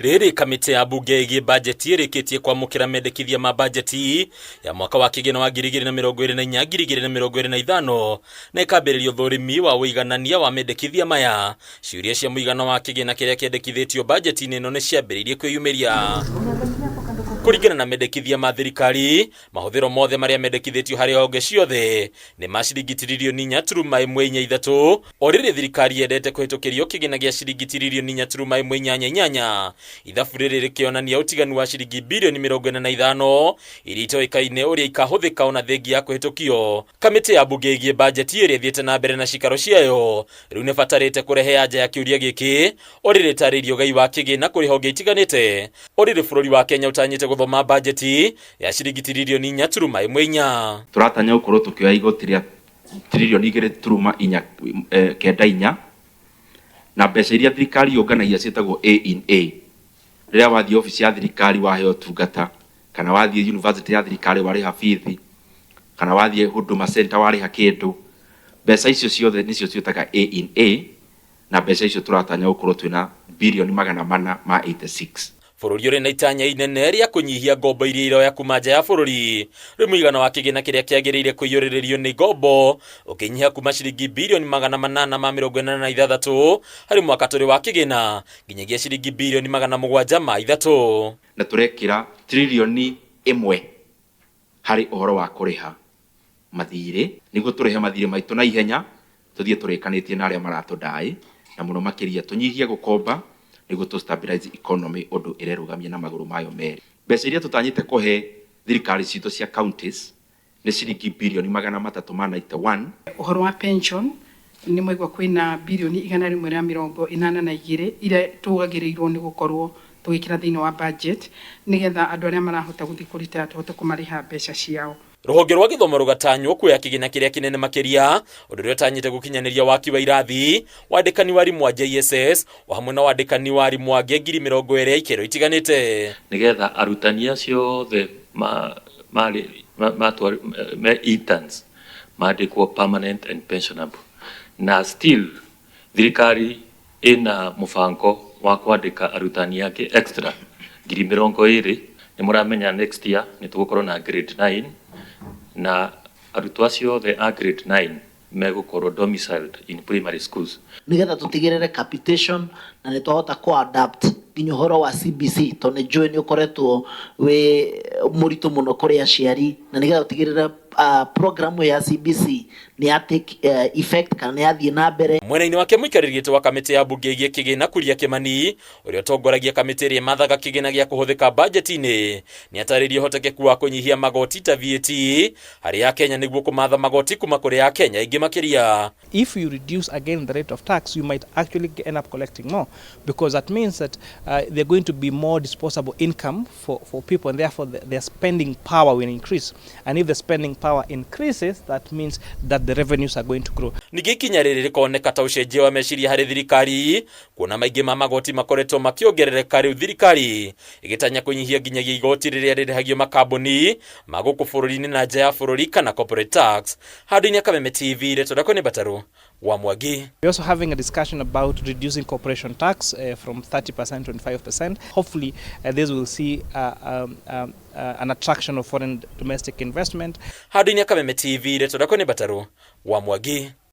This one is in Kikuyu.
Rĩrĩ kamĩtĩ ya mbunge ĩgiĩ bajeti ĩrĩkĩtie kwamũkĩra mendekithia ma bajeti ya mwaka wa kĩgĩna wa 2024 2025 na ĩkambĩrĩria ũthũrimi wa ũiganania wa mendekithia maya, ciũria cia mũigana wa kĩgĩna kĩrĩa kĩendekithĩtio bajeti-inĩ ĩno nĩ ciambĩrĩirie kwĩyumĩria. Kũringana na mendekithia ma thirikari, mahũthĩro mothe marĩa mendekithĩtio harĩ honge ciothe nĩ ma ciringi tiririoni 4.13, o rĩrĩ thirikari yendete kũhĩtũkĩrio kĩgĩna gĩa ciringi tiririoni 4.88. Ithabu rĩrĩ rĩkĩonania ũtiganu wa ciringi birioni 45 iria itoĩkaine ũrĩa ikahũthĩka ona thengia ya kũhĩtũkio. Kamĩtĩ ya mbunge ĩgiĩ bajeti ĩrĩa ĩthiĩte na mbere na cikaro ciayo rĩu nĩ ĩbatarĩte kũrehe anja ya kĩũria gĩkĩ o rĩrĩ ĩtarĩirie ũgai wa kĩgĩna kũrĩ honge itiganĩte, o rĩrĩ bũrũri wa Kenya ũtanyĩte gũthoma bajeti ya ciringi tiririoni 4.14. Tũratanya gũkorwo tũkĩoya igoti rĩa tiririoni 2.94, na mbeca iria thirikari yũnganagia ciĩtagwo A in A. Rĩrĩa wathiĩ obici ya thirikari waheo ũtungata, kana wathiĩ university ya thirikari warĩha bithi, kana wathiĩ Huduma Center warĩha kĩndũ, mbeca icio ciothe nĩcio ciĩtaga A in A, na mbeca icio tũratanya gũkorwo twĩna birioni 486. Bũrũri ũrĩ na itanya inene rĩa kũnyihia ngombo iria iroya kuma nja ya bũrũri, rĩu mũigana wa kĩgĩna kĩrĩa kĩagĩrĩire kũiyũrĩrĩrio nĩ ngombo ũkĩnyiha kuma ciringi birioni 886 harĩ mwaka tũrĩ wa kĩgĩna nginyagia ciringi birioni 703. Na tũrekĩra tiririoni 1 harĩ ũhoro wa kũrĩha mathirĩ, nĩguo tũrĩhe mathirĩ maitũ na ihenya, tũthiĩ tũrĩkanĩtie na arĩa maratũdaĩ, na mũno makĩria tũnyihie gũkomba nĩguo tũ stabilize economy ũndũ ĩrerũgamia na magũrũ mayo merĩ. Mbeca iria tũtanyĩte kũhe thirikari citũ cia counties nĩ ciringi birioni 391. Ũhoro wa pension, nĩ mwaigua kwĩna birioni 182 iria tũgagĩrĩirwo nĩ gũkorwo tũgĩkĩra thĩinĩ wa budget, nĩgetha andũ arĩa marahota gũthiĩ kũritaya tũhote kũmarĩha mbeca ciao. Rũhonge rwa gĩthomo rũgatanywo kuoya kĩgĩna kĩrĩa kĩnene makĩria, ũndũ ũrĩa ũtanyĩte gũkinyanĩria waki wa irathi, wandĩkani wa arimũ a JSS o hamwe na wandĩkani wa arimũ angĩ 20,000 a ikĩro itiganĩte. Nĩgetha arutani acio othe marĩ me interns mandĩkwo permanent and pensionable, na still thirikari ĩna mũbango wa kwandĩka arutani angĩ extra 20,000. Nĩ mũramenya next year nĩ tũgũkorwo na grade 9, na arutwo acio othe a grade 9 megũkorwo domiciled in primary schools. Nigetha tutigirire capitation na nĩ twahota ku adapt nginya ũhoro wa CBC, tondũ nĩ njũĩ nĩ ũkoretwo wĩ mũritũ mũno kũrĩ aciari, na nĩgetha tũtigĩrĩre program ya CBC nĩ ya take effect kana nĩ yathiĩ na mbere. Mwena-inĩ wake, mũikarĩri gĩtĩ wa kamĩtĩ ya mbunge ĩgiĩ kĩgĩna Kuria Kĩmani, ũrĩa ũtongoragia kamĩtĩ ĩrĩa ĩmathaga kĩgĩna gĩa kũhũthĩka bajeti-inĩ, nĩ atarĩirie ũhotekeku wa kũnyihia magoti ta VAT harĩ Akenya nĩguo kũmatha magoti kuma kũrĩ Akenya aingĩ makĩria. If you reduce again the rate of tax, you might actually end up collecting more, because that means that they're going to be more disposable income for people, and therefore their spending power will increase. And if the spending power increases, that means that the revenues are going to grow. Ningĩ ikinya rĩrĩ rĩkoneka ta ũcenjia wa meciria harĩ thirikari, kuona maingĩ ma magoti makoretwo makĩongerereka, rĩu thirikari ĩgĩtanya kũnyihia nginyagia igoti rĩrĩa rĩrĩhagio makambuni ma gũkũ bũrũri-inĩ na nja ya bũrũri kana corporate tax. Handũ-inĩ Kameme TV, rĩtwa rĩakwa nĩ Mbataru wa Mwangi. We're also having a discussion about reducing corporation tax from 30% to 25%. Hopefully, this will see an attraction of foreign domestic investment. Handũ-inĩ Kameme TV, rĩtwa rĩakwa nĩ Mbataru wa Mwangi.